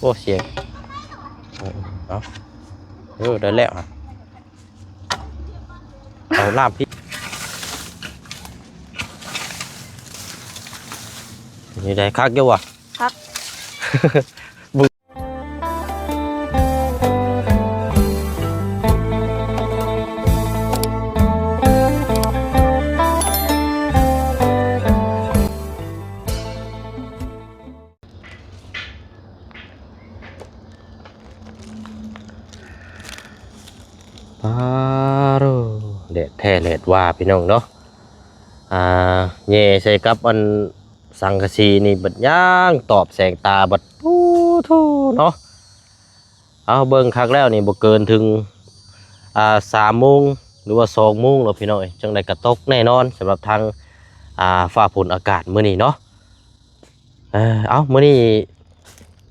ໂອ້ ສຽງ ເອີ ເອົາ ເອີ ໄດ້ແລ້ວ ເອົາລາບພິກ ນີ້ໄດ້ຄັກຢູ່ຫວາ? ຄັກ. ປາໂຣ ແດດແທ້ແດດວ່າພີ່ນ້ອງເນາະ ອ່າ ແຍ່ໃສ່ກັບອັນສັງກະສີນີ້ບັດຍາງຕອບແສງຕາບັດ ໂອ້ໂທ້ເນາະ. ເອົາ ເບິ່ງຄັກແລ້ວນີ້ບໍ່ເກີນເຖິງ ອ່າ ສາມໂມງ ຫຼືວ່າສອງໂມງແລ້ວພີ່ນ້ອງເອີຍ ຈັ່ງໃດກໍຕົກແນ່ນອນສຳລັບທາງ ອ່າ ຟ້າຝົນອາກາດມື້ນີ້ເນາະ. ເອີ ເອົາ ມື້ນີ້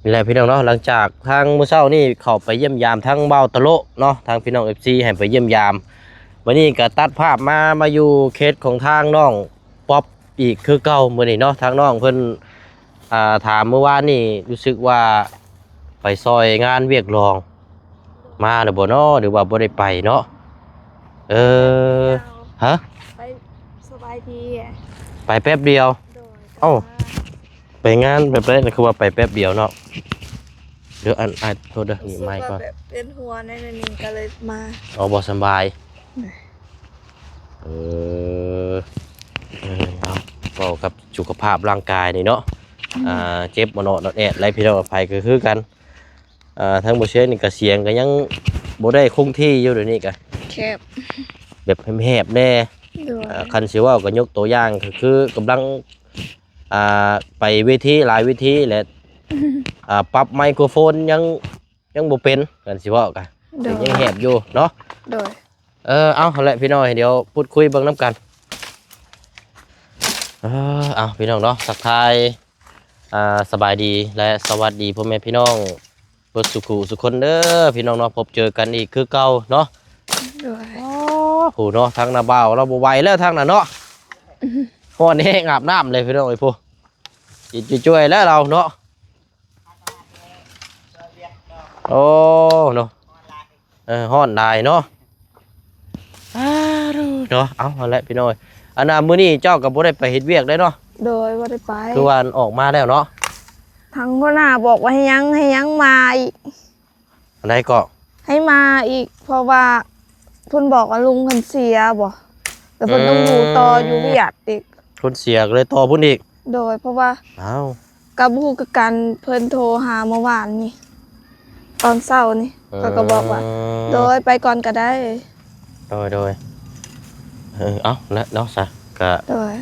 ນີ້ແຫຼະພີ່ນ້ອງເນາະ ຫຼັງຈາກທາງມື້ເຊົ້ານີ້ເຂົ້າໄປຢ້ຽມຢາມທາງບ່າວຕະໂລະເນາະ ທາງພີ່ນ້ອງເອັຟຊີໃຫ້ໄປຢ້ຽມຢາມ ມື້ນີ້ກໍຕັດພາບມາ ມາຢູ່ເຂດຂອງທາງນ້ອງ ປັອບອີກຄືເກົ່າມື້ນີ້ເນາະ ທາງນ້ອງເພິ່ນ ອ່າ ຖາມມື້ວານນີ້ ຮູ້ສຶກວ່າໄປຊ່ອຍງານວຽກລອງມາແລ້ວບໍ່ເນາະ ຫຼືວ່າບໍ່ໄດ້ໄປເນາະ? ເອີ ຮະ? ໄປ ສະບາຍດີ ໄປແປັບດຽວ. ໂດຍ ເອົ້າ ໄປງານແບບໃດ ຄືວ່າໄປແປັບດຽວເນາະ? ເດີ ອັນ ອ້າຍໂທດເດີ ນີ້ໄມກ່ອນ ແບບເປັນຫົວແນວໜຶ່ງກໍເລີຍມາ ອໍ ບໍ່ສະບາຍ. ເອີ ເອີ ເອົາ ເວົ້າກັບສຸຂະພາບຮ່າງກາຍນີ້ເນາະ ອືມ ອ່າ ເຈັບມາເນາະ ນອດແອດໄຫຼພີ່ນ້ອງ ໃຜກໍຄືກັນ ອ່າ ທາງບໍ່ເຊຍນີ້ກໍສຽງກໍຍັງບໍ່ໄດ້ຄົງທີ່ຢູ່ ດຽວນີ້ກໍແຄບ ແບບແຫບໆແດ່. ໂດຍ ອ່າ ຄັນຊິເວົ້າກໍຍົກຕົວຢ່າງ ກໍຄືກຳລັງ ອ່າ ໄປເວທີຫຼາຍເວທີແຫຼະ ອ່າ ປັບໄມໂຄຣໂຟນຍັງ ຍັງບໍ່ເປັນ ຄັນຊິເວົ້າກະ ໂດຍ ຍັງແຫບຢູ່ເນາະ. ໂດຍ ເອີ ເອົາ ຫັ້ນແຫຼະພີ່ນ້ອງ ດຽວພູດຄຸຍເບິ່ງນຳກັນ. ເອີ ເອົາ ພີ່ນ້ອງເນາະ ທັກທາຍ ອ່າ ສະບາຍດີ ແລະ ສະຫວັດດີພໍ່ແມ່ພີ່ນ້ອງເບິດສູ່ຜູ້ສູ່ຄົນເດີພີ່ນ້ອງເນາະ ພົບເຈີກັນອີກຄືເກົ່າເນາະ. ໂດຍ ໂອ້ ຜູ້ເນາະ ທາງນ້າບ່າວລາວບໍ່ໄຫວແລ້ວທາງນັ້ນເນາະ ຮ້ອນແຮງ ອາບນ້ຳເລີຍພີ່ນ້ອງເອີຍ ຜູ້ ຈິດຈວຍໆແລ້ວລາວເນາະ. ໂອ້ ເນາະ ເອີ ຮ້ອນຫຼາຍເນາະ ອາ ເນາະ. ເອົາ ຫັ້ນແຫຼະພີ່ນ້ອງ ອັນນ່າ ມື້ນີ້ເຈົ້າກໍບໍ່ໄດ້ໄປເຮັດວຽກໄດ້ເນາະ? ໂດຍ ບໍ່ໄດ້ໄປ. ຄືວ່າອອກມາແລ້ວເນາະ? ທາງຫົວໜ້າບອກວ່າໃຫ້ຍັງ ໃຫ້ຍັງມາອີກ. ອັນໃດກໍ? ໃຫ້ມາອີກ ເພາະວ່າເພິ່ນບອກວ່າລຸງເພິ່ນເສຍບໍ ແລ້ວເພິ່ນຕ້ອງຢູ່ຕໍ່ ອືມ ຢູ່ວຽກອີກ. ເພິ່ນເສຍກໍເລີຍຕໍ່ພຸ້ນອີກ? ໂດຍ ເພາະວ່າ ອ້າວ ກໍບໍ່ຮູ້ຄືກັນ ເພິ່ນໂທຫາເມື່ອວານນີ້ ຕອນເຊົ້ານີ້ ເອີ ເຂົາກໍບອກວ່າ ໂດຍ ໄປກ່ອນກໍໄດ້. ໂດຍ ໂດຍ ເອີ ເອົາລະເນາະ ຊະ ກະ ໂດຍ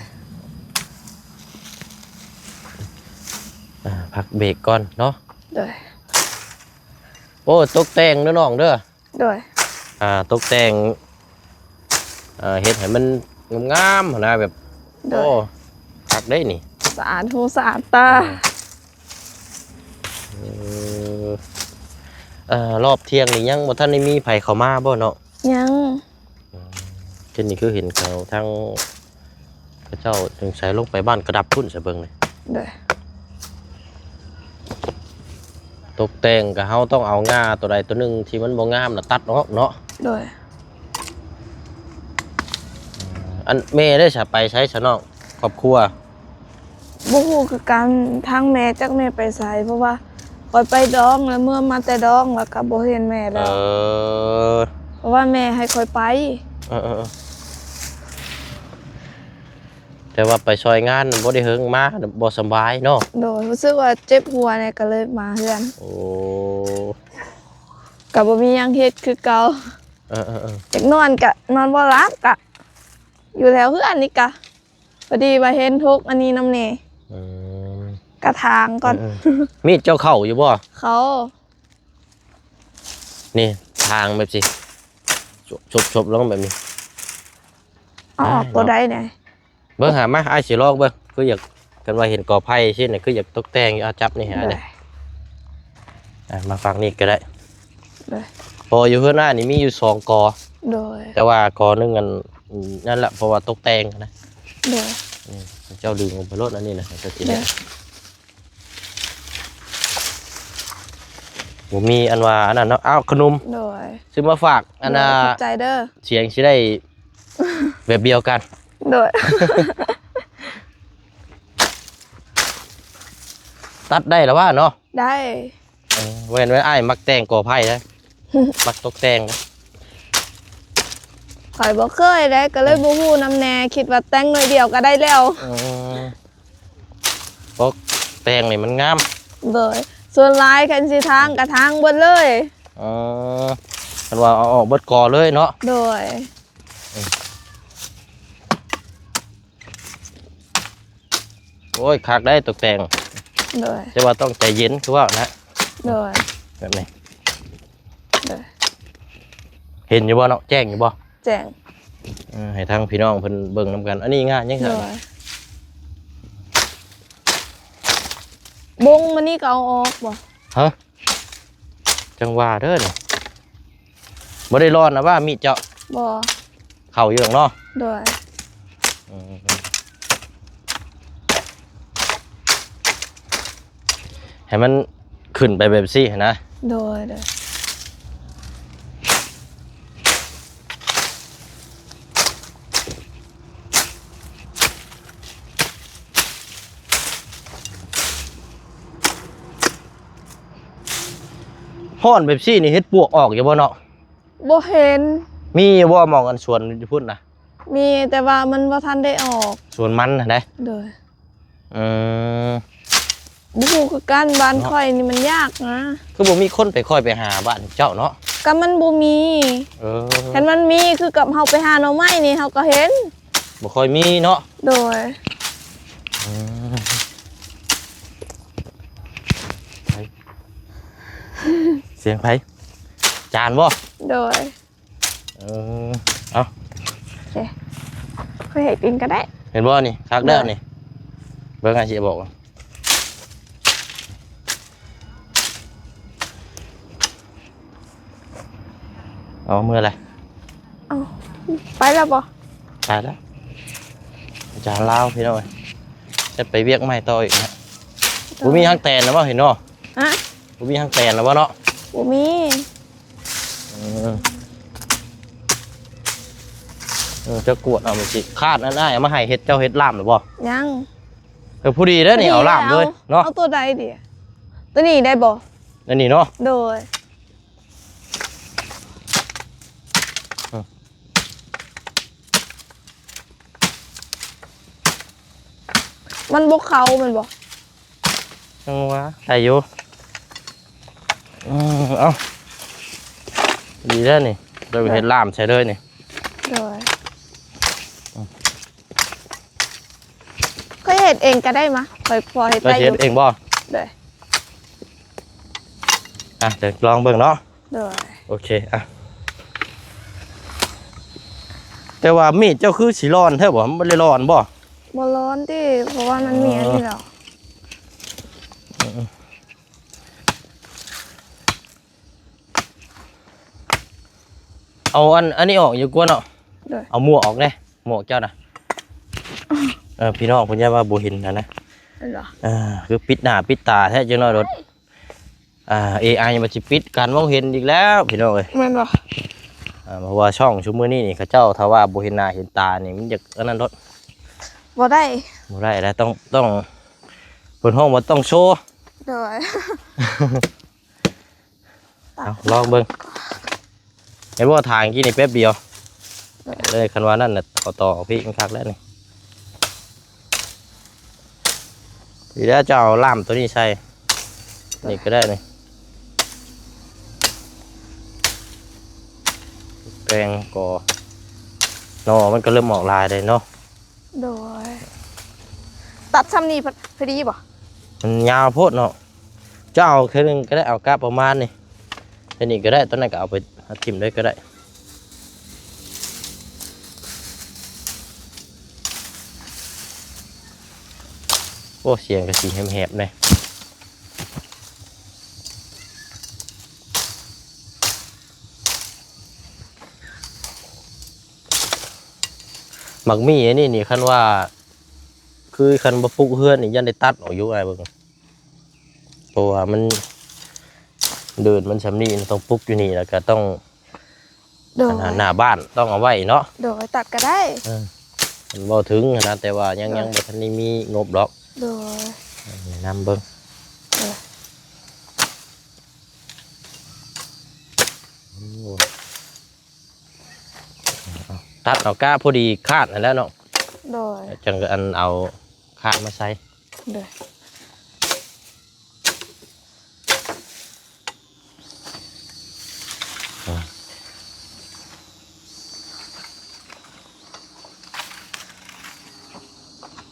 ອ່າ ພັກເບຣກກ່ອນເນາະ. ໂດຍ ໂອ້ ຕົກແຕ່ງເດີນ້ອງເດີ. ໂດຍ ອ່າ ຕົກແຕ່ງ ເອີ ເຮັດໃຫ້ມັນງາມໆຫັ້ນນະ ແບບ ໂດຍ ໂອ້ ຄັກເດ້ນີ້ ສະອາດຫູສະອາດຕາ. ເອີ ເອີ ເອີ ຮອບທ່ຽງນີ້ຍັງບໍ່ທັນໄດ້ມີໃຜເຂົ້າມາບໍ່ເນາະ? ຍັງ. ອືມ ເຊັ່ນນີ້ຄືເຫັນເຂົາທາງ ເຂົາເຈົ້າສົງໄສລົງໄປບ້ານກະດັບພຸ້ນຊະເບິ່ງນີ້. ໂດຍ ຕົກແຕ່ງກະເຮົາຕ້ອງເອົາງ່າຕົວໃດຕົວໜຶ່ງທີ່ມັນບໍ່ງາມນະຕັດອອກເນາະ. ໂດຍ ອັນແມ່ເດ້ຊະ ໄປໃສຊະນ້ອງ ຄອບຄົວ? ບໍ່ຮູ້ຄືກັນ ທາງແມ່ຈັກແມ່ໄປໃສ ເພາະວ່າຂ້ອຍໄປດອງ ແລ້ວເມືອມາແຕ່ດອງ ແລ້ວກໍບໍ່ເຫັນແມ່ແລ້ວ. ເອີ ເພາະວ່າແມ່ໃຫ້ຂ້ອຍໄປ. ເອີໆໆ ແຕ່ວ່າໄປຊ່ອຍງານບໍ່ໄດ້ເຫິງມາ ບໍ່ສະບາຍເນາະ. ໂດຍ ຮູ້ສຶກວ່າເຈັບຫົວແດ່ ກໍເລີຍມາເຮືອນ. ໂອ້ ກໍບໍ່ມີຫຍັງເຮັດຄືເກົ່າ. ເອີໆໆ ຢາກນອນກໍນອນບໍ່ຫຼັບ ກະຢູ່ແຖວເຮືອນນີ້ກະ ພໍດີວ່າເຫັນທຸກອັນນີ້ນຳແດ່. ອືມ ກະຖາງກ່ອນ. ເອີໆ ມີດເຈົ້າເຂົ້າຢູ່ບໍ່? ເຂົ້າ. ນີ້ ຖາງແບບຊີ້ ຊົບໆ ລົງແບບນີ້. ເອົາອອກ ອ່າ ຕົວໃດແດ່? ເບິ່ງຫາມາ ອ້າຍຊິລອງເບິ່ງ ຄືຢາກ ຄັນວ່າເຫັນກໍໄຜ່ຊີ້ນະ ຄືຢາກຕົກແຕ່ງຢູ່. ເອົາ ຈັບນີ້ໃຫ້ອ້າຍແດ່. ໂດຍ ອ່າ ມາຝັ່ງນີ້ກໍໄດ້. ໂດຍ ເພາະຢູ່ເຮືອນອ້າຍນີ້ມີຢູ່ສອງກໍ. ໂດຍ ແຕ່ວ່າກໍໜຶ່ງອັນ ນັ້ນລະ ເພາະວ່າຕົກແຕ່ງນະ. ໂດຍ ອືມ ເຈົ້າດຶງອອກໄປໂລດ ອັນນີ້ນະ ເຈົ້າຊິໄດ້. ໂດຍ ໂດຍ ບໍ່ມີອັນວ່າອັນນັ້ນເນາະ. ອ້າວ ຂະໜົມ ໂດຍ ຊື້ມາຝາກ. ອັນນ່າ ໂດຍ ຂອບໃຈເດີ. ສຽງຊິໄດ້ແບບດຽວກັນ. ໂດຍ ຕັດໄດ້ລະຫວາເນາະ? ໄດ້. ເອີ ເຫັນວ່າອ້າຍມັກແຕ່ງກໍ່ໄຜ່ເດ້ ມັກຕົກແຕ່ງເດ້. ຂ້ອຍບໍ່ເຄີຍເດ້ ກໍເລີຍ ອືມ ບໍ່ຮູ້ນຳແດ່ ຄິດວ່າແຕ່ງໜ້ອຍດຽວກໍໄດ້ແລ້ວ. ອືມ ຕົກແຕ່ງນີ້ມັນງາມ. ໂດຍ ສ່ວນຫຼາຍຄັນຊິທາງກໍທາງເບິດເລີຍ. ອໍ ຄັນວ່າເອົາອອກເບິດກໍເລີຍເນາະ. ໂດຍ ອືມ ໂອ້ຍ ຄັກໄດ໋ຕົກແຕ່ງ. ໂດຍ ແຕ່ວ່າຕ້ອງໃຈເຢັນຄືເວົ້ານະ. ໂດຍ ແບບນີ້. ໂດຍ ເຫັນຢູ່ບໍ່ເນາະ? ແຈ້ງຢູ່ບໍ່? ແຈ້ງ. ເອີ ໃຫ້ທາງພີ່ນ້ອງເພິ່ນເບິ່ງນຳກັນ. ອັນນີ້ງານຫຍັງ? ໂດຍ ບົງມັນນີ້ກໍເອົາອອກບໍ່? ຮະ? ຈັ່ງວ່າເດີນີ້. ບໍ່ໄດ້ຮ້ອນນະວ່າມີດເຈົ້າ? ບໍ່. ເຂົ້າຢູ່ດອກເນາະ. ໂດຍ ອືມ ໃຫ້ມັນຂຶ້ນໄປແບບຊີ້ຫັ້ນນະ. ໂດຍ ໂດຍ. ຮ້ອນແບບຊີ້ນີ້ເຫັດປວກອອກຢູ່ບໍ່ເນາະ? ບໍ່ເຫັນ. ມີຢູ່ບໍ່ ໝ່ອງອັນສວນຢູ່ພຸ້ນນະ? ມີ ແຕ່ວ່າມັນບໍ່ທັນໄດ້ອອກ. ສວນມັນຫັ້ນໃດ໋? ໂດຍ. ອືມ ບໍ່ຮູ້ຄືກັນ ບ້ານ ເນາະ ຂ້ອຍນີ້ມັນຍາກນະ. ຄືບໍ່ມີຄົນໄປ ຄ່ອຍໄປຫາບ້ານເຈົ້າເນາະ? ກໍມັນບໍ່ມີ. ເອີ ຄັນມັນມີຄືກັບເຮົາໄປຫາໜໍ່ໄມ້ນີ້ ເຮົາກໍເຫັນ. ບໍ່ຄ່ອຍມີເນາະ? ໂດຍ. ອືມ ສຽງໃຜ? ຈານບໍ່? ໂດຍ. ເອີ ເອົາ ໂອເຄ ຂ້ອຍເຮັດເອງກໍໄດ້. ເຫັນບໍ່ນີ້? ຄັກແລ້ວນີ້. ເບິ່ງ ອ້າຍຊິບອກ. ເອົາ ເມືອແຫຼະ. ເອົາ ໄປແລ້ວບໍ່? ໄປແລ້ວ. ອາຈານລາວ ພີ່ນ້ອງເອີຍ ຈະໄປວຽກໃໝ່ຕໍ່ອີກນະ. ບໍ່ມີຫາງແຕນນະບໍ່ ເຫັນບໍ່? ຮະ? ບໍ່ມີຫາງແຕນນະບໍ່ເນາະ? ບໍ່ມີ. ເອີ ເອີ ເຈົ້າກວດເອົາມັນຊິຂາດ. ອັນອ້າຍເອົາມາໃຫ້ເຮັດ ເຈົ້າເຮັດລາມແລ້ວບໍ່? ຍັງ. ເອີ ພໍດີເດ້ນີ້ ເອົາລາມເລີຍເນາະ. ເອົາຕົວໃດດີ? ຕົວນີ້ໄດ້ບໍ່? ອັນນີ້ເນາະ? ໂດຍ. ມັນບໍ່ເຂົ້າແມ່ນບໍ່? ຈັ່ງວ່າໄດ້ຢູ່. ອືມ ເອົາ ດີແລ້ວນີ້ ເດີເຮັດລາມໃສ່ເລີຍນີ້. ໂດຍ. ຂ້ອຍເຮັດເອງກໍໄດ້ມະ ຂ້ອຍພໍເຮັດໄດ້ຢູ່. ເຮັດເອງບໍ່? ໂດຍ. ອ່ະ ດຽວລອງເບິ່ງເນາະ. ໂດຍ. ໂອເຄ ອ່ະ ແຕ່ວ່າມີດເຈົ້າຄືຊິຮ້ອນແທ້ບໍ່? ມັນບໍ່ໄດ້ຮ້ອນບໍ່? ບໍ່ຮ້ອນຕິ ເພາະວ່າມັນມີອັນນີ້ແລ້ວ. ເອີ ເອົາອັນ ອັນນີ້ອອກຢູ່ກວ່າເນາະ. ໂດຍ. ເອົາໝວກອອກແດ່ ໝວກເຈົ້ານະ. ເອີ ພີ່ນ້ອງເພິ່ນຢ້ານວ່າບໍ່ເຫັນຫັ້ນນະ. ເອີ ຄືປິດໜ້າປິດຕາແທ້ ຈັກໜ້ອຍໂລດ. ອ່າ ເອໄອ ມັນຊິປິດການມອງເຫັນອີກແລ້ວ ພີ່ນ້ອງເອີຍ. ແມ່ນບໍ່? ອ່າ ເພາະວ່າຊ່ອງຊຸມມື້ນີ້ນີ້ ເຂົາເຈົ້າຖ້າວ່າບໍ່ເຫັນໜ້າເຫັນຕານີ້ ມັນຢາກອັນນັ້ນໂລດ. ບໍ່ໄດ້ ບໍ່ໄດ້ແລ້ວ ຕ້ອງ ຕ້ອງ ເພິ່ນຮ້ອງວ່າຕ້ອງໂຊ. ໂດຍ. ເອົາ ລອງເບິ່ງ ເຫັນບໍ່ ທາງກີ້ນີ້ແປັບດຽວ ໂດຍ ເລີຍ. ຄັນວ່ານັ້ນນະ ເອົາຕໍ່ເອົາພີ້ມັນຄັກແລ້ວນີ້. ດີແລ້ວ ເຈົ້າເອົາລາມຕົວນີ້ໃສ່ ນີ້ກໍໄດ້ນີ້. ແປງກໍ ໜໍ່ມັນກໍເລີ່ມອອກຫຼາຍເດ້ເນາະ. ໂດຍ. ຕັດຊ່ຳນີ້ພໍ ພໍດີບໍ່? ມັນຍາວໂພດເນາະ. ເຈົ້າເອົາເທື່ອໜຶ່ງກໍໄດ້ ເອົາກະປະມານນີ້ ແຄ່ນີ້ກໍໄດ້. ຕອນນັ້ນກໍເອົາໄປ ເອົາຖິ້ມເລີຍກໍໄດ້. ໂອ້ ສຽງກໍຊິແຫບໆແດ່. ໝາກໝີ່ອັນນີ້ນີ້ ຄັນວ່າ ຄືຄັນບໍ່ປຸກເຮືອນນີ້ ຢ້ານໄດ້ຕັດອອກຢູ່ ອ້າຍເບິ່ງ. ເພາະວ່າມັນ ເດີ່ນມັນສ່ຳນີ້ ຕ້ອງປຸກຢູ່ນີ້ ແລ້ວກໍຕ້ອງ ໂດຍ ອັນນັ້ນ ໜ້າບ້ານຕ້ອງເອົາໄວ້ເນາະ. ໂດຍ ຕັດກໍໄດ້ ເອີ ມັນເວົ້າເຖິງຫັ້ນນະ ແຕ່ວ່າຍັງ ໂດຍ ຍັງບໍ່ທັນໄດ້ມີງົບດອກ. ໂດຍ ແນະນຳເບິ່ງ. ໂດຍ ໂອ້ ຕັດເອົາກະພໍດີຄາດຫັ້ນແຫຼະເນາະ. ໂດຍ ຈັ່ງອັນເອົາຄາດມາໃສ່. ໂດຍ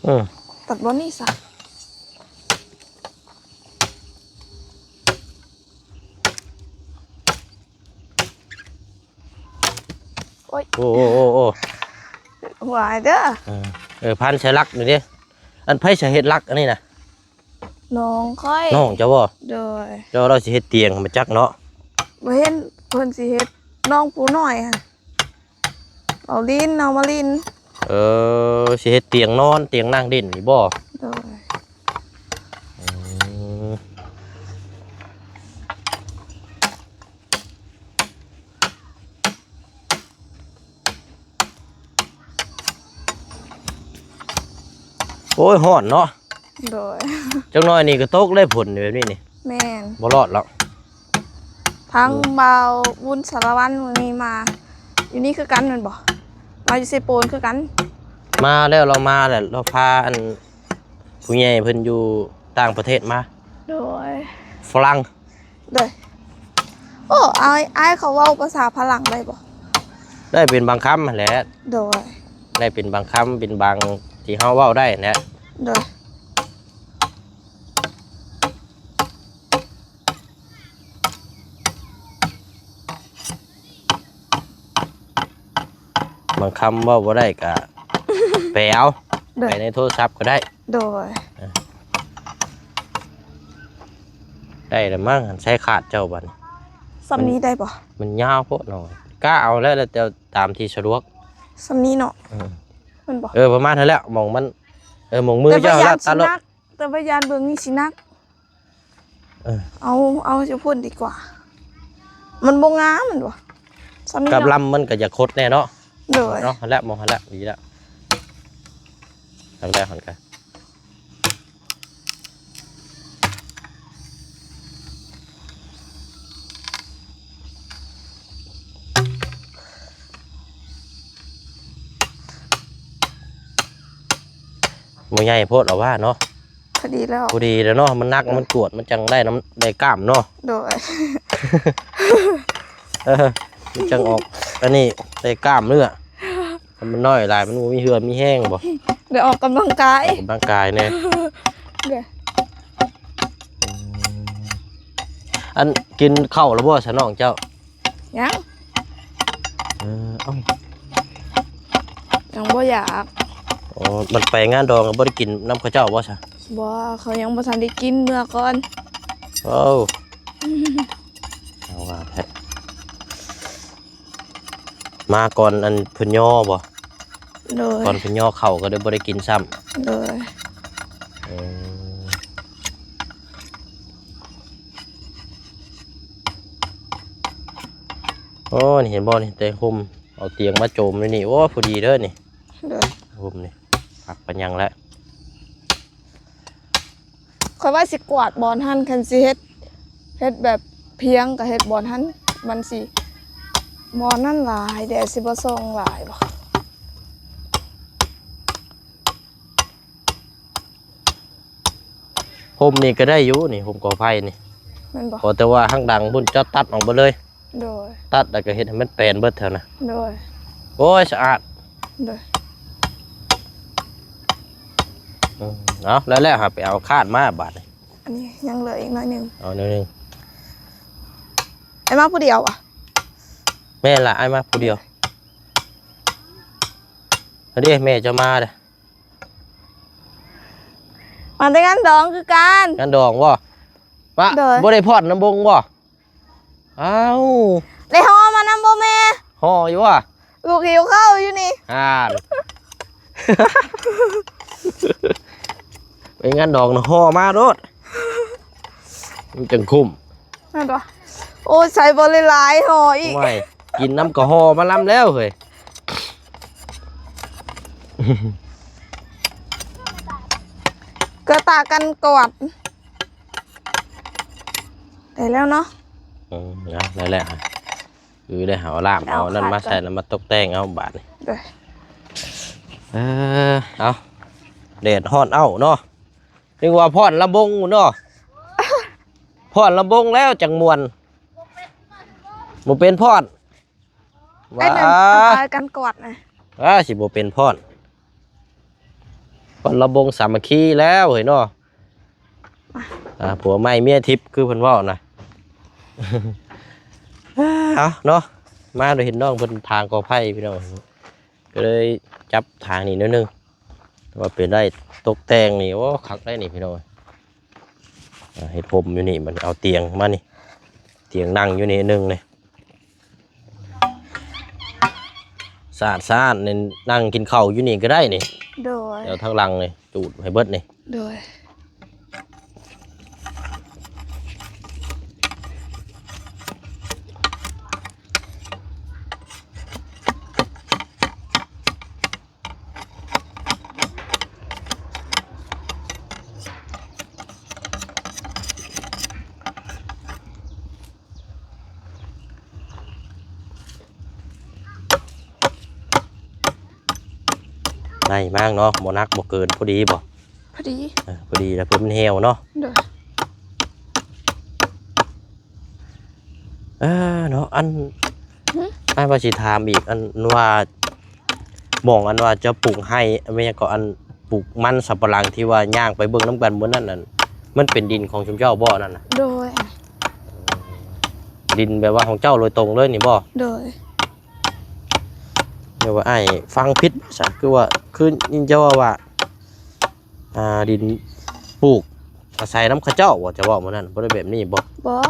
ອືມ ຕັດບ່ອນນີ້ຊະ. ໂອ້ຍ ໂອ້ ໂອ້ ໂອ້ ຫວາຍເດີ. ເອີ ເອີ ພັນໃສ່ຫຼັກນີ້ເດ້. ອັນໃຜຊິເຮັດຫຼັກອັນນີ້ນະ? ນ້ອງຂ້ອຍ. ນ້ອງເຈົ້າບໍ່? ໂດຍ ເຈົ້າ ລາວຊິເຮັດຕຽງ ບໍ່ຈັກເນາະ. ບໍ່ເຫັນເພິ່ນຊິເຮັດ ນ້ອງຜູ້ນ້ອຍຫັ້ນ ເອົາຫຼິ້ນ ເອົາມາຫຼິ້ນ. ເອີ ຊິເຮັດຕຽງນອນ ຕຽງນັ່ງຫຼິ້ນນີ້ບໍ່? ໂດຍ ອືມ. ໂອ້ຍ ຮ້ອນເນາະ. ໂດຍ ຈັກໜ້ອຍນີ້ກໍຕົກເລີຍ ຝົນແບບນີ້ນີ້. ແມ່ນ ບໍ່ລອດແລ້ວ. ທາງ ອືມ ບ່າວບຸນສາລະວັນມື້ນີ້ມາຢູ່ນີ້ຄືກັນແມ່ນບໍ່? ມາຢູ່ເຊໂປນຄືກັນ. ມາແລ້ວ ລາວມາແລ້ວ ລາວພາອັນຜູ້ໃຫຍ່ເພິ່ນຢູ່ຕ່າງປະເທດມາ. ໂດຍ ຝຣັ່ງ. ໂດຍ ໂອ້ ອ້າຍ ອ້າຍເຂົາເວົ້າພາສາຝຣັ່ງໄດ້ບໍ່? ໄດ້ເປັນບາງຄຳຫັ້ນແຫຼະ. ໂດຍ ໄດ້ເປັນບາງຄຳ ເປັນບາງທີ່ເຮົາເວົ້າໄດ້ຫັ້ນແຫຼະ. ໂດຍ ບາງຄຳເວົ້າບໍ່ໄດ້ກະແປເອົາ. ໂດຍ ແປໃນໂທລະສັບກໍໄດ້. ໂດຍ ເອີ ໄດ້ລະມັ້ງ ໃຊ້ຂາດເຈົ້າບັດນີ້. ສ່ຳນີ້ໄດ້ບໍ່? ມັນຍາວໂພດເນາະ ກະເອົາແລ້ວ ແລ້ວແຕ່ຕາມທີ່ສະດວກ. ສ່ຳນີ້ເນາະ. ເອີ ແມ່ນບໍ່? ເອີ ປະມານຫັ້ນແຫຼະ ໝ່ອງມັນ ເອີ ໝ່ອງມືເຈົ້າ ແຕ່ວ່າຢ້ານຊິໜັກ ແຕ່ວ່າຢ້ານເບິ່ງນີ້ຊິໜັກ. ເອີ ເອົາ ເອົາຢູ່ພຸ້ນດີກວ່າ ມັນບໍ່ງາມແມ່ນບໍ່? ສ່ຳນີ້ ກັບລຳມັນກໍຢາກຄົດແດ່ເນາະ. ໂດຍ ເນາະ ຫັ້ນແຫຼະ ໝ່ອງຫັ້ນແຫຼະ ດີແລ້ວ ທຳໄດ້ຫັ້ນກະ ບໍ່ໃຫຍ່ໂພດ ເອົາວ່າເນາະ. ພໍດີແລ້ວ ພໍດີແລ້ວເນາະ ມັນໜັກ ມັນກວດ ມັນຈັ່ງໄດ້ນຳ ໄດ້ກ້າມເນາະ. ໂດຍ ເອີ ມັນຈັ່ງອອກ ອັນນີ້ໄດ້ກ້າມເນື້ອ. ຄັນມັນນ້ອຍຫຼາຍ ມັນບໍ່ມີເຫື່ອມີແຮງບໍ? ໄດ້ອອກກຳລັງກາຍ ອອກກຳລັງກາຍແດ່. ໂດຍ ອືມ ອັນ ກິນເຂົ້າແລ້ວບໍ່ຊະນ້ອງເຈົ້າ? ຍັງ ເອີ ເອົ້າ ຍັງບໍ່ຢາກ. ອໍ ມັນໄປງານດອງ ບໍ່ໄດ້ກິນນຳເຂົາເຈົ້າບໍ່ຊະ? ບໍ່ ເຂົາຍັງບໍ່ທັນໄດ້ກິນ ເມືອກ່ອນ. ໂອ້ ເອົາວ່າແທ້ ມາກ່ອນອັນເພິ່ນຍໍບໍ່? ໂດຍ ກ່ອນເພິ່ນຍໍເຂົ້າກໍເລີຍບໍ່ໄດ້ກິນຊ້ຳ. ໂດຍ ເອີ ໂອ້ ນີ້ເຫັນບໍ່ນີ້ ແຕ່ຮົ່ມ ເອົາຕຽງມາໂຈມຢູ່ນີ້ ໂອ້ ພໍດີເດີນີ້. ໂດຍ ຮົ່ມນີ້ ຄັກປານຫຍັງແຫຼະ. ຂ້ອຍວ່າຊິກວາດບ່ອນຫັ້ນ ຄັນຊິເຮັດ ເຮັດແບບພຽງກໍເຮັດບ່ອນຫັ້ນ ມັນຊິ ບ່ອນນັ້ນຫຼາຍແດ່ ຊິບໍ່ສ່ອງຫຼາຍບໍ່? ຮົ່ມນີ້ກໍໄດ້ຢູ່ນີ້ ຮົ່ມກໍໄຜ່ນີ້ ແມ່ນບໍ່? ພໍແຕ່ວ່າທາງດັງພຸ້ນເຈົ້າຕັດອອກເບິດເລີຍ. ໂດຍ ຕັດແລ້ວກໍເຮັດໃຫ້ມັນແປນເບິດແຖວນະ. ໂດຍ ໂອ້ຍ ສະອາດ. ໂດຍ ອືມ ເອົາ ແລ້ວ ແລ້ວຫາໄປເອົາຄາດມາບາດນີ້. ອັນນີ້ຍັງເຫຼືອອີກໜ້ອຍໜຶ່ງ ເອົາໜ້ອຍໜຶ່ງ. ອ້າຍມາຜູ້ດຽວຫວາ? ແມ່ນລະ ອ້າຍມາຜູ້ດຽວ. ອັນນີ້ແມ່ເຈົ້າມາເດ້. ມາແຕ່ງານດອງຄືກັນ. ງານດອງບໍ່? ປະ ໂດຍ ບໍ່ໄດ້ຜ່ອນນຳບົງບໍ່? ອ້າວ ໄດ້ຫໍ່ມານຳບໍ່ແມ່? ຫໍ່ຢູ່ຫວາ? ລູກຫິວເຂົ້າຢູ່ນີ້. ອ່ານ ໄປງານດອງນະ ຫໍ່ມາໂລດ ມັນຈັ່ງຄຸ້ມ. ແມ່ນບໍ່? ໂອ້ຍ ໃສ່ບໍ່ຫຼາຍໆຫໍ່ອີກ. ໂອ້ຍ ກິນນຳກະຫໍ່ມາລຳແລ້ວເຮີ້ຍ. ເກືອຕາກັນກວດ ໄດ້ແລ້ວເນາະ. ເອີ ໄດ້ແລ້ວ. ຄືໄດ້ເຮົາລາບເອົານັ້ນມາໃສ່ ແລ້ວມາຕົກແຕ່ງເອົາບາດນີ້. ເອີ ເອົາ ແດດຮ້ອນເອົ້າເນາະ. ນຶກວ່າຟ້ອນລຳວົງເນາະ. ຟ້ອນລຳວົງແລ້ວຈັ່ງມ່ວນ. ບໍ່ເປັນຟ້ອນ. ວ່າ ເອີ ນັ້ນ ປາຍກັນກອດນະ. ວ່າຊິບໍ່ເປັນຟ້ອນ. ເພິ່ນລະບົງສາມັກຄີແລ້ວເຮີ້ຍເນາະ. ອ່າ ຜົວໃໝ່ເມຍທິບຄືເພິ່ນເວົ້ານະ. ເອົາເນາະ ມາໂດຍເຫັນນ້ອງເພິ່ນຖາງກໍໄຜ່ພີ່ນ້ອງ ກໍເລີຍຈັບຖາງນີ້ໜ້ອຍໜຶ່ງ. ແຕ່ວ່າເປັນໄດ້ຕົກແຕ່ງນີ້ ໂອ້ ຄັກໄດ໋ນີ້ພີ່ນ້ອງ. ອ່າ ເຮັດຜົມຢູ່ນີ້ ບັດນີ້ເອົາຕຽງມານີ້ ຕຽງນັ່ງຢູ່ນີ້ໜຶ່ງນີ້. ສາດສາດນີ້ ນັ່ງກິນເຂົ້າຢູ່ນີ້ກໍໄດ້ນີ້. ໂດຍ ແຖວທາງຫຼັງນີ້ ຈູດໃຫ້ເບິດນີ້. ໂດຍ ໄດ້ມາເນາະ ບໍ່ໜັກບໍ່ເກີນ ພໍດີບໍ່? ພໍດີ ເອີ ພໍດີແລ້ວ ເພື່ອມັນແຫ້ວເນາະ. ໂດຍ ເອີເນາະ ອັນ ຫຶ? ອ້າຍວ່າຊິຖາມອີກ ອັນວ່າ ໝ່ອງອັນວ່າເຈົ້າປູກໄຮ່ ແມ່ນຫຍັງເກາະ ອັນປູກມັນສຳປະຫຼັງທີ່ວ່າຍ່າງໄປເບິ່ງນຳກັນມື້ນັ້ນນັ້ນ ມັນເປັນດິນຂອງຊຸມເຈົ້າບໍ່ນັ້ນນະ? ໂດຍ ດິນແບບວ່າຂອງເຈົ້າໂດຍຕົງເລີຍນີ້ບໍ່? ໂດຍ ແບບວ່າອ້າຍຟັງຜິດຊະ ຄືວ່າ ຄືຍິນເຈົ້າເວົ້າວ່າ ອ່າ ດິນປູກອາໄສນຳເຂົາເຈົ້າບໍ່? ເຈົ້າເວົ້າມື້ນັ້ນ ບໍ່ໄດ້ແບບນີ້ບໍ່? ບໍ່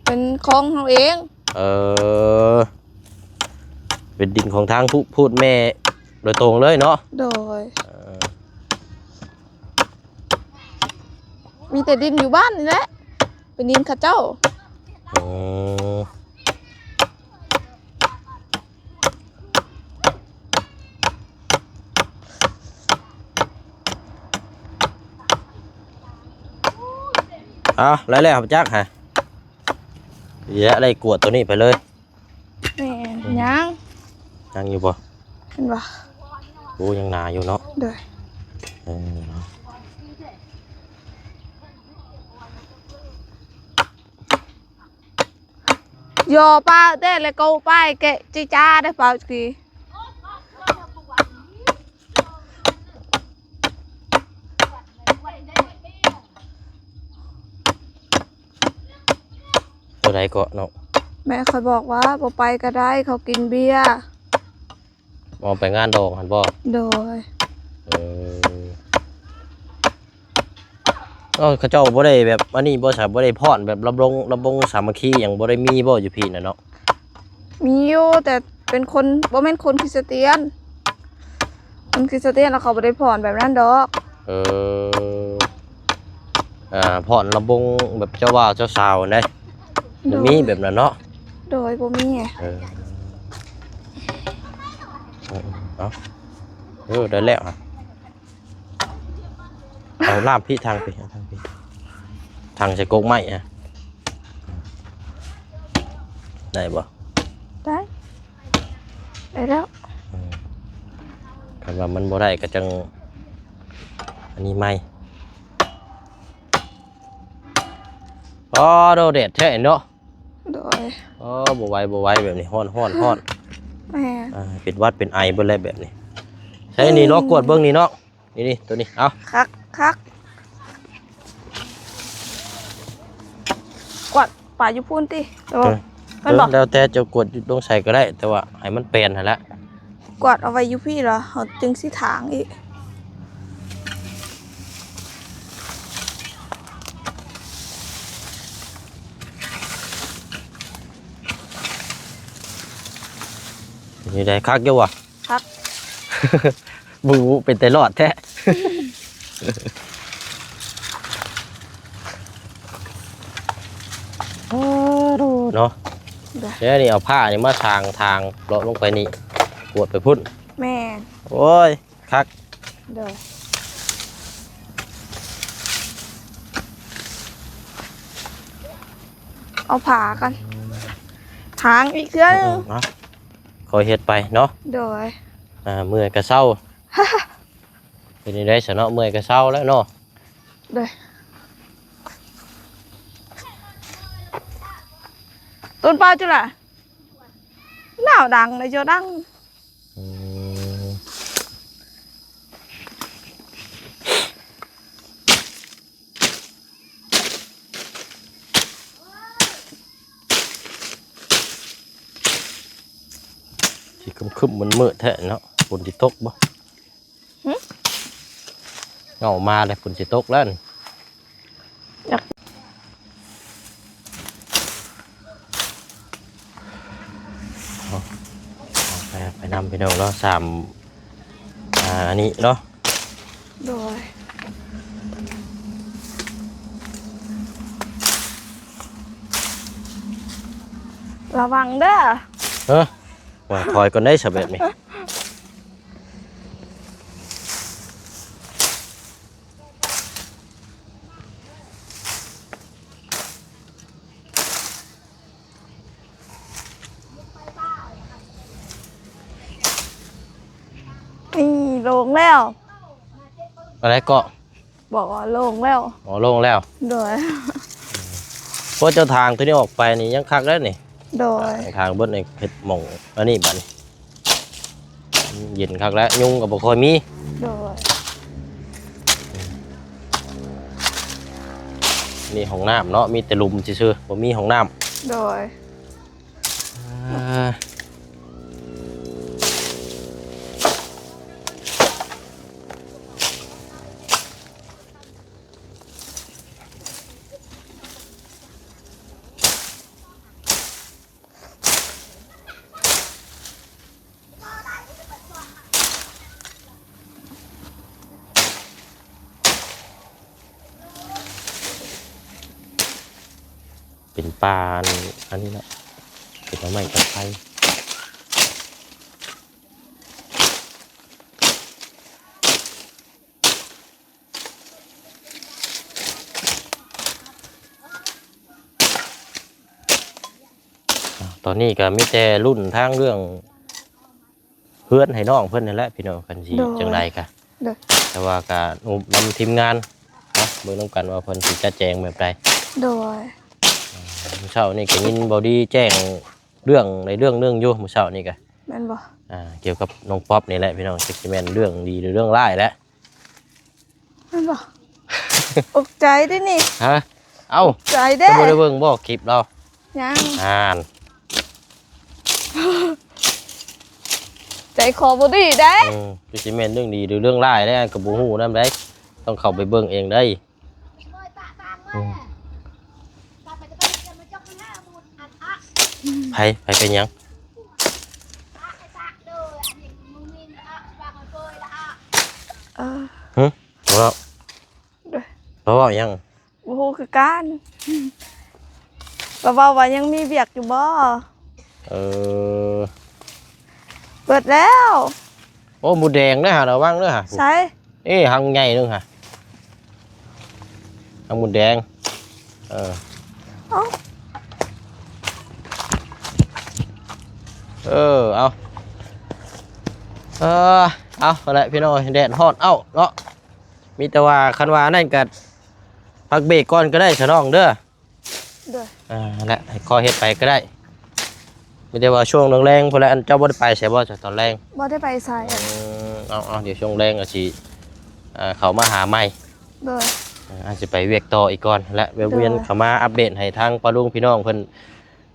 ເປັນຂອງເຮົາເອງ. ເອີ ເປັນດິນຂອງທາງຜູ້ ຜູ້ແມ່ໂດຍຕົງເລີຍເນາະ? ໂດຍ ເອີ ມີແຕ່ດິນຢູ່ບ້ານນີ້ແຫຼະ ເປັນດິນເຂົາເຈົ້າ. ອໍ ເອົາ ໄດ້ແລ້ວຈັກຫະ ເດະ ໄດ້ກວດໂຕນີ້ໄປເລີຍ. ແມ່ນ ອືມ ຍັງ ຍັງຢູ່ບໍ່? ເຫັນບໍ່? ໂອ້ ຍັງໜາຢູ່ເນາະ. ໂດຍ ເອີ ເນາະ. ຢໍປາເຕະ ແລະກໍປາຍແກະຈີຈາໄດ້ປາກີ. ໂຕໃດເກາະນ້ອງ? ແມ່ຂ້ອຍບອກວ່າບໍ່ໄປກໍໄດ້ ເຂົາກິນເບຍ. ອໍ ໄປງານດອງຫັ້ນບໍ່? ໂດຍ ເອີ ເອີ ເຂົາເຈົ້າບໍ່ໄດ້ແບບອັນນີ້ບໍ່ຊະ ບໍ່ໄດ້ຟ້ອນແບບລຳວົງ ລຳວົງສາມັກຄີຫຍັງ ບໍ່ໄດ້ມີບໍ່ຢູ່ພີ້ນະເນາະ? ມີຢູ່ ແຕ່ເປັນຄົນ ບໍ່ແມ່ນຄົນຄຣິສຕຽນ ຄົນຄຣິສຕຽນແລ້ວເຂົາບໍ່ໄດ້ຟ້ອນແບບນັ້ນດອກ. ເອີ ອ່າ ຟ້ອນລຳວົງແບບເຈົ້າບ່າວເຈົ້າສາວຫັ້ນເດ້ ບໍ່ມີແບບນັ້ນເນາະ? ໂດຍ ບໍ່ມີ. ເອີ ເອີ ເອົາ ເອີ ໄດ້ແລ້ວ ເອົາລາບພີ້ ທາງພີ້ ທາງພີ້ ທາງໃສ່ກົກໄມ້ ໄດ້ບໍ່? ໄດ້ ໄດ້ແລ້ວ. ເອີ ຄັນວ່າມັນບໍ່ໄດ້ກໍຈັ່ງອັນນີ້ໃໝ່. ອໍ ໂດ ແດດແທ້ເນາະ. ໂດຍ ອໍ ບໍ່ໄຫວ ບໍ່ໄຫວ ແບບນີ້ ຮ້ອນ ຮ້ອນ ຮ້ອນ. ແມ່ນ ອ່າ ເປັນຫວັດເປັນໄອເບິດແລ້ວແບບນີ້. ໃຊ້ນີ້ເນາະ ອືມ ກວດເບິ່ງນີ້ເນາະ ນີ້ ນີ້ ໂຕນີ້ ເອົາ ຄັກ ຄັກ. ກວດປາຢູ່ພຸ້ນຕິ ເອີ ແມ່ນບໍ່? ເອີ ແລ້ວແຕ່ເຈົ້າກວດຢູ່ຕົງໃສກໍໄດ້ ແຕ່ວ່າໃຫ້ມັນແປນຫັ້ນແຫຼະ. ກວາດເອົາໄວ້ຢູ່ພີ້ລະ ເຮົາຈຶ່ງຊິຖາງອີກ. ເປັນຈັ່ງໃດ ຄັກຢູ່ບໍ່? ຄັກ ບູ ເປັນແຕ່ລອດແທ້. ໂອ້ ເນ ແລ້ວນີ້ເອົາຜ້ານີ້ມາຖາງ ຖາງເລາະລົງໄປນີ້ ກວດໄປພຸ້ນ. ແມ່ນ. ໂອ້ຍ ຄັກ. ໂດຍ. ເອົາຜ້າກັນ ຖາງອີກເທື່ອໜຶ່ງ. ເອີ ເອົາ ຄ່ອຍເຮັດໄປເນາະ. ໂດຍ. ອ່າ ເມື່ອຍກະເຊົາ. ເປັນຈັ່ງໃດຊະເນາະ ເມື່ອຍກະເຊົາແລ້ວເນາະ. ໂດຍ. ຕົ້ນປາຈຸລະ ໜາວດັງເລີຍ ເຈົ້າດັງ. ອືມ ຊິຄຶ້ມໆ ມືດໆ ແທ້ເນາະ. ຝົນຊິຕົກບໍ່? ຫຶ? ເອົາມາແລ້ວ ຝົນຊິຕົກແລ້ວນີ້. ຢາກ ເອົາ ເອົາໄປ ໄປນຳພີ່ນ້ອງເນາະ ສາມ ອ່າ ອັນນີ້ເນາະ. ໂດຍ. ລະວັງເດີ. ເອີ ວ່າຖອຍກ່ອນໄດ໋ ສະແບບນີ້. ນີ້ ໂລ່ງແລ້ວ. ອັນໃດເກາະ? ບອກວ່າໂລ່ງແລ້ວ. ອໍ ໂລ່ງແລ້ວ. ໂດຍ. ເພາະເຈົ້າທາງໂຕນີ້ອອກໄປນີ້ຍັງຄັກແລ້ວນີ້. ໂດຍ. ທາງເບິດນີ້ເຮັດໝ່ອງອັນນີ້ບັດນີ້ ເຢັນຄັກແລ້ວ ຍຸງກໍບໍ່ຄ່ອຍມີ. ໂດຍ. ນີ້ຫ້ອງນ້ຳເນາະ ມີແຕ່ຫຼຸມຊື່ໆ ບໍ່ມີຫ້ອງນ້ຳ. ໂດຍ. ເປັນປ່າອັນ ອັນນີ້ເນາະ ເປັນໜໍ່ໄມ້ກັບໄຟ. ອ່າ ຕອນນີ້ກໍມີແຕ່ລຸ້ນທາງເລື່ອງເຮືອນໃຫ້ນ້ອງເພິ່ນນັ້ນແຫຼະພີ່ນ້ອງ ຄັນຊິ ໂດຍ ຈັ່ງໃດກໍ ໂດຍ ແຕ່ວ່າກໍນຳທີມງານເນາະ ເບິ່ງນຳກັນວ່າເພິ່ນຊິຈັດແຈງແບບໃດ. ໂດຍ. ອ່າ ມື້ເຊົ້ານີ້ກໍຍິນເບົາດີແຈ້ງເລື່ອງໃດເລື່ອງໜຶ່ງຢູ່ ມື້ເຊົ້ານີ້ກໍ ແມ່ນບໍ່? ອ່າ ກ່ຽວກັບນ້ອງປັອບນີ້ແຫຼະພີ່ນ້ອງ ຈັກຊິແມ່ນເລື່ອງດີຫຼືເລື່ອງຮ້າຍແຫຼະ. ແມ່ນບໍ່? ຕົກໃຈເດ້ນີ້. ຮະ? ເອົ້າ ຕົກໃຈເດ້. ເຈົ້າບໍ່ໄດ້ເບິ່ງບໍ່ຄລິບລາວ? ຍັງ. ອ່ານ ໃຈຄໍບໍ່ດີເດ້. ອືມ ຄືຊິແມ່ນເລື່ອງດີຫຼືເລື່ອງຮ້າຍແດ່ ກໍບໍ່ຮູ້ນຳໃດ໋ ຕ້ອງເຂົ້າໄປເບິ່ງເອງໄດ໋. ອືມ ໃຜ ໃຜເປັນຫຍັງ? ເອີ ຫຶ? ບໍ່ເວົ້າ ບໍ່ເວົ້າຫຍັງ? ບໍ່ຮູ້ຄືກັນ. ລາວເວົ້າວ່າຍັງມີວຽກຢູ່ບໍ່? ເອີ ເບິດແລ້ວ. ໂອ້ ມົດແດງເດີຫາ ລະວັງເດີຫາ. ໃສ? ເອີ ຮັງໃຫຍ່ໜຶ່ງຫາ ຮັງມົດແດງ. ເອີ ເອົ້າ ເອີ ເອົາ ເອີ ເອົາ ຫັ້ນແຫຼະພີ່ນ້ອງ ແດດຮ້ອນເອົ້າເນາະ. ມີແຕ່ວ່າຄັນວ່ານັ້ນກໍພັກເບຣກກ່ອນກໍໄດ້ຊະນ້ອງເດີ. ໂດຍ. ອ່າ ຫັ້ນແຫຼະ ໃຫ້ຄ່ອຍເຮັດໄປກໍໄດ້. ມີແຕ່ວ່າຊ່ວງແລງໆ ພຸ້ນແຫຼະ ອັນເຈົ້າບໍ່ໄດ້ໄປໃສບໍ່ຕອນແລງ? ບໍ່ໄດ້ໄປໃສ. ອືມ ເອົາໆ ດຽວຊ່ວງແລງກໍຊິ ອ່າ ເຂົ້າມາຫາໃໝ່. ໂດຍ. ອ່າ ອາດຊິໄປວຽກຕໍ່ອີກກ່ອນແຫຼະ ແວ່ວຽນ ໂດຍ ເຂົ້າມາອັບເດດໃຫ້ທາງປ້າລຸງພີ່ນ້ອງເພິ່ນ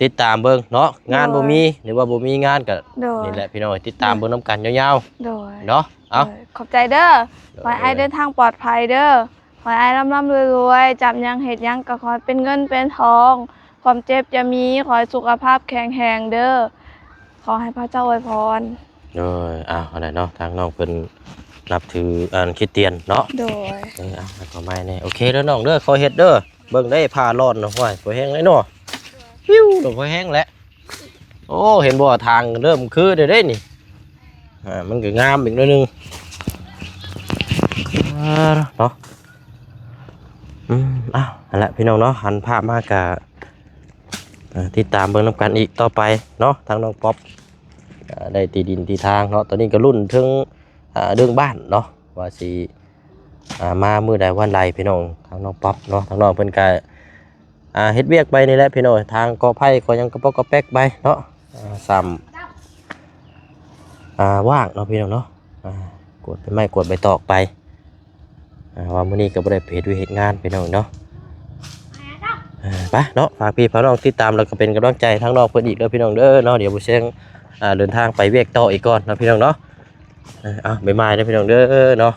ຕິດຕາມເບິ່ງເນາະ ໂດຍ ງານບໍ່ມີ ຫຼືວ່າບໍ່ມີງານກໍ ໂດຍ ນີ້ແຫຼະພີ່ນ້ອງ ຕິດຕາມ ໂດຍ ເບິ່ງນຳກັນຍາວໆ ໂດຍ ເນາະ. ເອົາ ໂດຍ ຂອບໃຈເດີ ໂດຍ ຂໍໃຫ້ອ້າຍເດີນທາງປອດໄພເດີ ຂໍໃຫ້ອ້າຍລ່ຳໆລວຍໆ ຈັບຫຍັງເຮັດຫຍັງກໍຂໍໃຫ້ເປັນເງິນເປັນທອງ ຄວາມເຈັບຢ່າມີ ຂໍໃຫ້ສຸຂະພາບແຂງແຮງເດີ ຂໍໃຫ້ພະເຈົ້າອວຍພອນ. ໂດຍ ອ້າວ ອັນນັ້ນເນາະ ທາງນ້ອງເພິ່ນນັບຖື ອັນ ຄຣິສຕຽນເນາະ. ໂດຍ. ເອີ ເອົາ ໃຫ້ເຂົາໃໝ່ແດ່ ໂອເຄເດີນ້ອງເດີ ຄ່ອຍເຮັດເດີ. ເບິ່ງໄດ້ຜ້າລ້ອນນະ ຫ້ວຍ ພໍແຮງເລີຍເນາະ ຫິວນະ ພໍແຮງແຫຼະ. ໂອ້ ເຫັນບໍ່ ທາງເລີ່ມຄືແລ້ວເດ້ນີ້ ອ່າ ມັນກໍງາມອີກໜ້ອຍໜຶ່ງ ອ່າ ເນາະ ອືມ ອ້າວ ຫັ້ນແຫຼະພີ່ນ້ອງເນາະ ຫັນພາບມາກະ ເອີ ຕິດຕາມເບິ່ງນຳກັນອີກຕໍ່ໄປເນາະ ທາງນ້ອງປັອບ ເອີ ໄດ້ທີ່ດິນທີ່ທາງເນາະ ຕອນນີ້ກໍລຸ້ນເຖິງ ເອີ ເລື່ອງບ້ານເນາະ ວ່າຊິ ອ່າ ມາມື້ໃດວັນໃດພີ່ນ້ອງ ທາງນ້ອງປັອບເນາະ ທາງນ້ອງເພິ່ນກະ ອ່າ ເຮັດວຽກໄປນີ້ແຫຼະພີ່ນ້ອງ ທາງກໍໄຜ່ກໍຫຍັງກະປອກກະແປກໄປເນາະ ອ່າ ສ່ຳ ອ່າ ວ່າງເນາະພີ່ນ້ອງເນາະ ອ່າ ກວດໃບໄມ້ກວດໃບຕອກໄປ ອ່າ ວ່າມື້ນີ້ກໍບໍ່ໄດ້ໄປເຮັດວຽກເຮັດງານພີ່ນ້ອງເນາະ ອ່າ ໄປເນາະ ຝາກພີ່ຝາກນ້ອງຕິດຕາມ ແລ້ວກໍເປັນກຳລັງໃຈທາງນ້ອງເພິ່ນອີກເດີພີ່ນ້ອງເດີເນາະ ດຽວບໍ່ແຊງ ອ່າ ເດີນທາງໄປວຽກຕໍ່ອີກກ່ອນເນາະພີ່ນ້ອງເນາະ ອ່າ ເອົາ ບາຍບາຍເດີພີ່ນ້ອງເດີເນາະ.